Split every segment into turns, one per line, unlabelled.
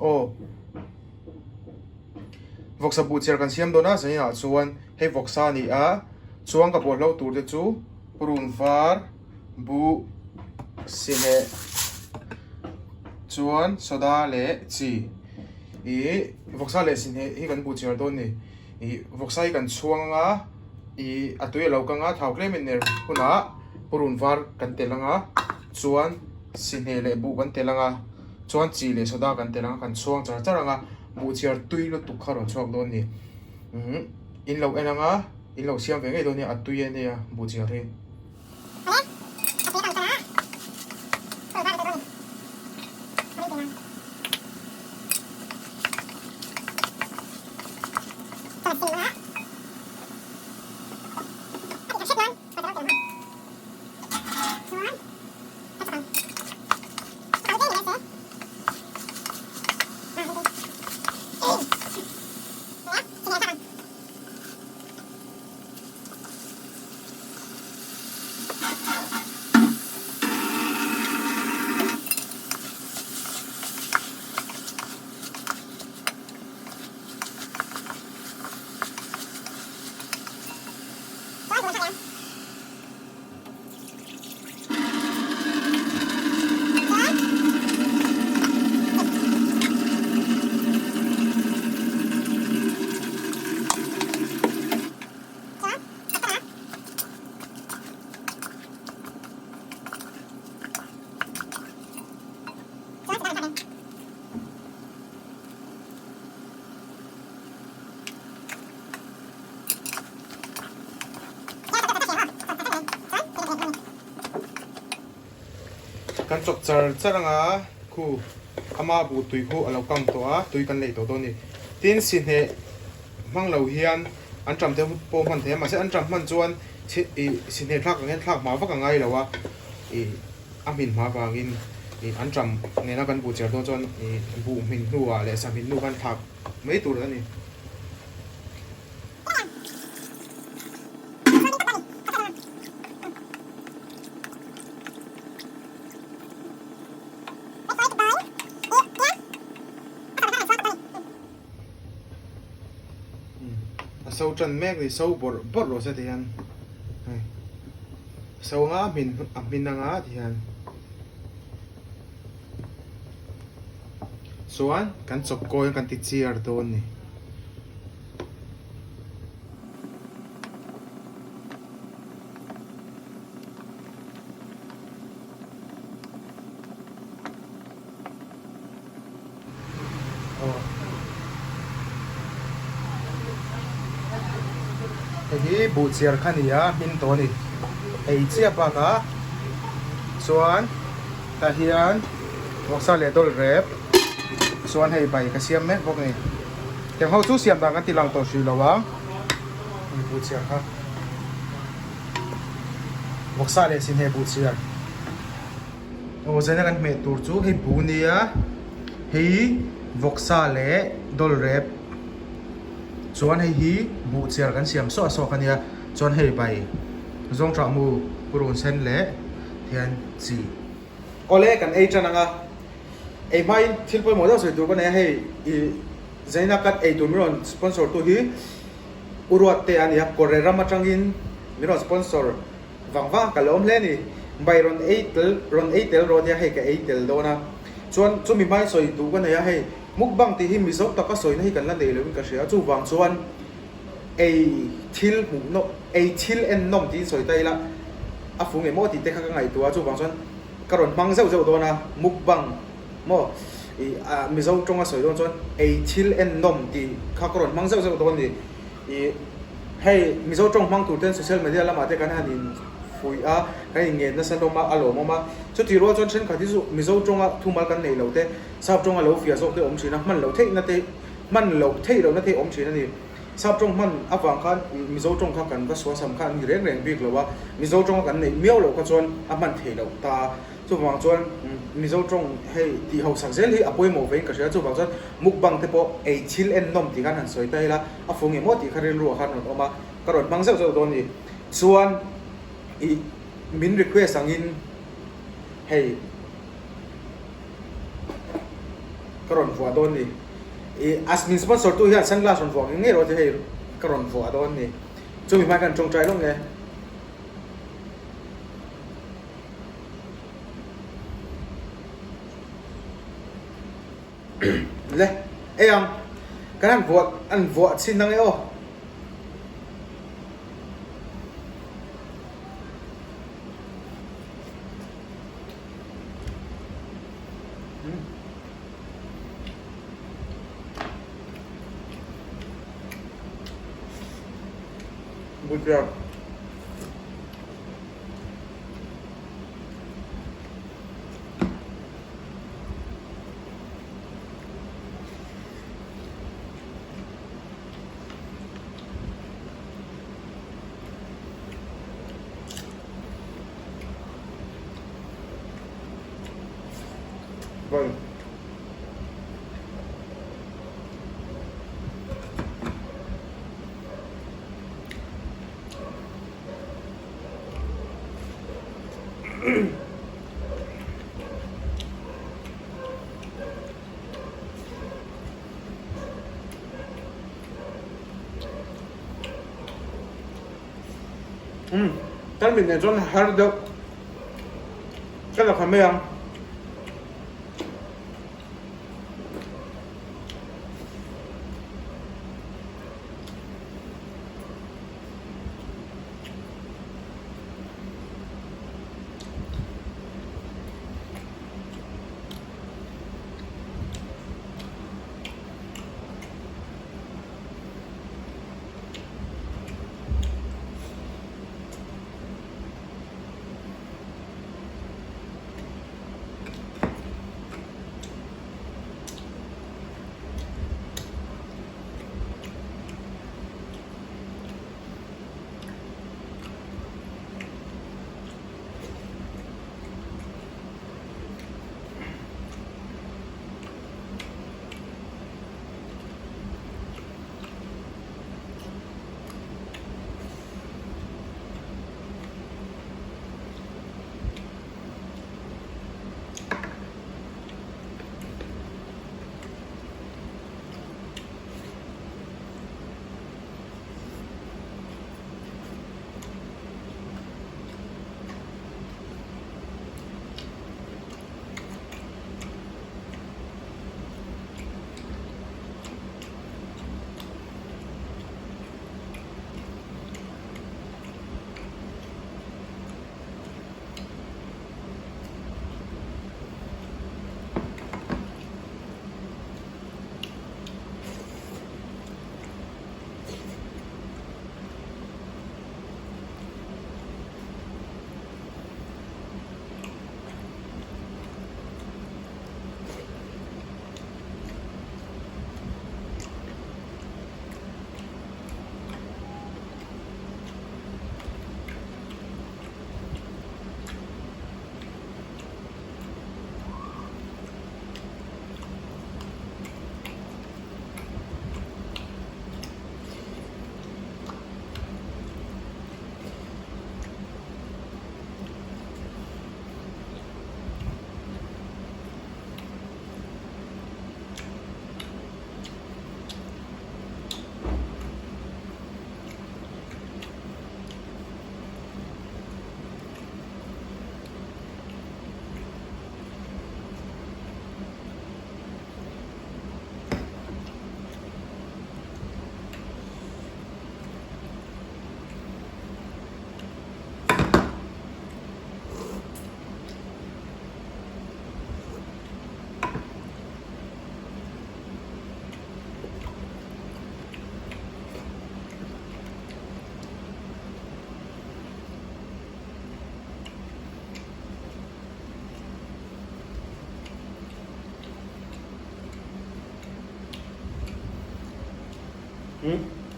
Aw vawksa buh chiar kan siam dawn a zaninah chuan hei vawksa a ni a chuan ka bawlhlo tur te chu purun var buh sihneh chuan soda leh chi ih vawksa leh sihneh hi kan buh chiar dawn a ni ih vawksa hi kan chhuang anga ih a tui a lo kang a thau tlem in ner hunah purun var kan telh anga chuan sihneh leh buh kan telh anga. Chuan chi leh soda kan tel ang a, kan chhuang char char ang a, buhchiar tui lutuk kha rawn chhuak dawn a ni. Umm in lo en ang a, in lo siam ve ngei dawn nia, a tui a nia buhchiar hi. Kan chawp char char anga khu ama buh tui khu a lo kang tawh a, tui kan neih tawh dawn a ni. Tin, sihneh hmang lo hian an ṭam te pawh hman thei a, mahse an ṭam hman chuan ih sihneh thlak ang hian thlak hma vak a ngai lo a, ih a hmin hma vangin ih an ṭam nena kan buh chiar dawn chuan ih buh hmin hnuah leh sa hmin hnu khan thlak mai tur a ni. A so tan mek ni so bawrh bawrh rawh se ti hian hei a so anga a hmin a hmin anga ti hian chuan kan chawp kawi a kan ti chiar dawn ni. Hei hi buhchiar kha a ni a hmin tawh a ni ei chiah bakah chuan tah hian vawksa leh dawl rep chuan hei bai ka siam mek bawk a ni tiang ho chu siam dan kan ti lang tawh hrih lo ang hei buhchiar kha vawksa leh sinheh buhchiar. Aw zaina kan hmeh tur chu hei bu nia hei vawksa leh dawl rep chuan hei hi buh chiar kan siam suah suak a nia chuan hei bai zawngṭah mu purun sen leh hian chi. Awle kan ei ṭan ang a ei hmain thil pawimawh deuh sawi tur ka nei a hei ih zaina kan ei tur min rawn sponsor tu hi U Ruatte a nia Kawrhe ram aṭangin min rawn sponsor. Vang vang ka lawm hle a ni. Bai rawn ei tel rawn ei tel rawh nia hei ka ei tel dawn a. Chuan chumi hmain sawi duh ka nei a hei mukbang tih hi Mizo taka sawina hi kan la nei loin ka hria a chuvang chuan ei thil hmuh nawm ei thil en nawm tiin sawi ta ila a fu ngei maw tih te kha ka ngaihtuah a chuvang chuan ka rawn hmang zeuh zeuh dawn a mukbang maw ih ah Mizo tawnga sawi dawn chuan ei thil en nawm tih kha ka rawn hmang zeuh zeuh dawn a ni. Ih, hei Mizo tawng hmang tur ten social media lamah te kan han in fuih a, kan in ngen nasa hlawm a, a lawmawm a. Chutih rual chuan thenkhat hi chu Mizo tawnga thumal kan neih loh te, Sap tawnga lo fiah zawk te awm thin a, hman loh theihna te, hman loh theih lohna te awm thin a ni. Sap tawng hman avang khan Mizo tawng kha kan va suasam kha an ni reng reng bik lo a, Mizo tawnga kan neih miau loh kha chuan a hman theih loh ta a. Chuvang chuan Mizo tawng hei tih hausak zel hi a pawimawh vein ka hria. Chuvang chuan mukbang te pawh ei thil en nawm tih khan han sawi ta ila, a fu nge maw tih kha rilru ah khan rawn awm a, ka rawn hmang zeuh zeuh dawn a ni. Chuan ih min request angin hei. ka rawn vuah dawn ni. Ih a min sponsor tu hian sunglass rawn vuah ngei ngei rawh ti hei ka rawn vuah dawn ni. Chumi hmai khan tawngtai lawk nge. Le ei ang kan han vuah an vuah chhin ang e aw. Good job. Vâng. Umm kan mit nen chuan har deuh ka la kha mai ang.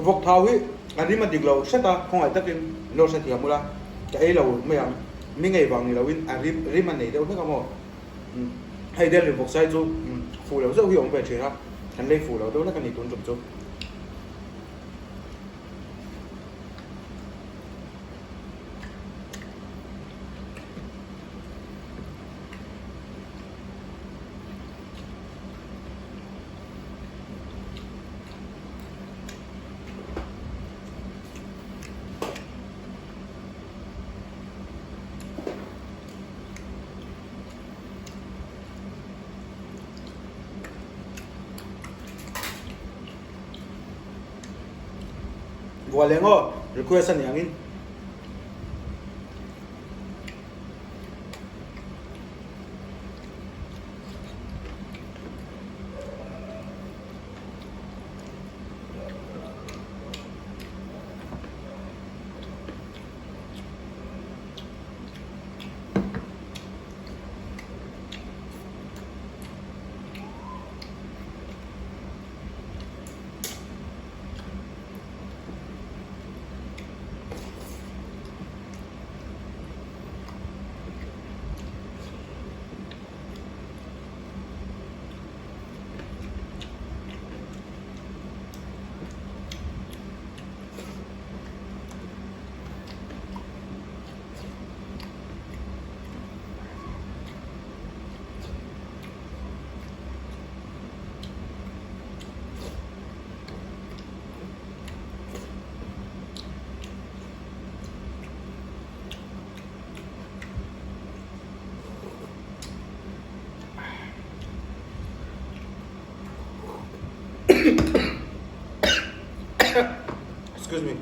Vawk thau hi a rim a dik lo hret a, khawngaih takin lo hre thiam ula, ka ei lo mai ang, mi ngei vang ni loin a rim rim a nei deuh hlek a maw? Hei Delhi vawk sai chu fuh lo zeuh hi a awm ve thin a, kan lei fuh lo deuh hlek a ni tun tum chu. Buah leh ngaw request a ni angin. Excuse me.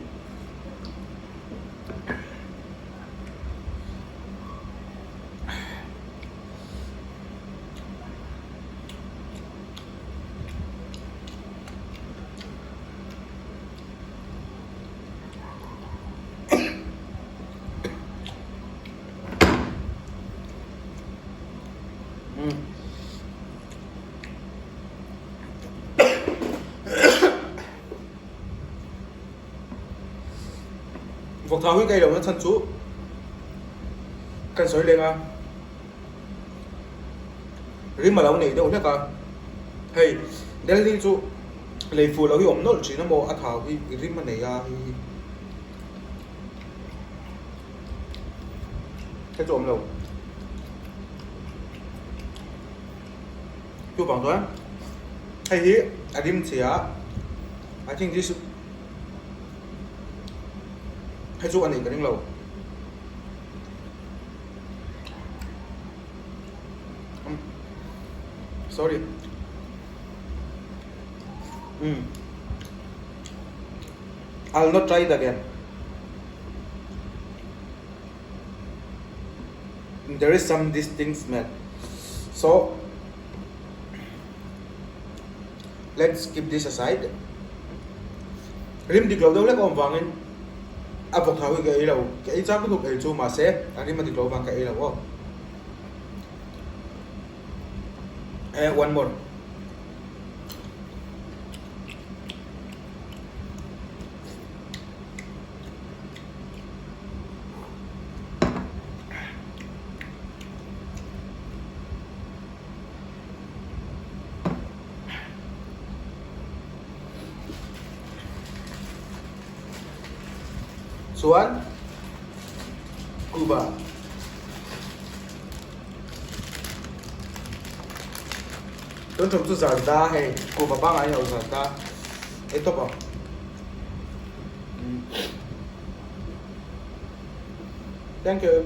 Vawkthau hi ka ei lohna chhan chu kan sawi leng a, rim a lo nei deuh hlek a, hei Delhi chu lei fuh loh hi awm nawlh thin a maw a thau hi rim a nei a hei hi hei chu awm lo. Chuvang chuan hei hi a rim chhia a, I think this hei chu a nei ka ring lo. Sorry. Um. I'll not try it again. There is some distinct smell. So let's keep this aside. Rim dik lo deuh lek awm vangin a vawk thau hi ka ei lo. Ka ei chak lutuk ei chu mahse a rim a dik lo vang ka ei lo aw. Eh one more. Chuan Cuba tun tum chu zarda hei Cuba pangngai lo zarda ei tawp ang. Thank you.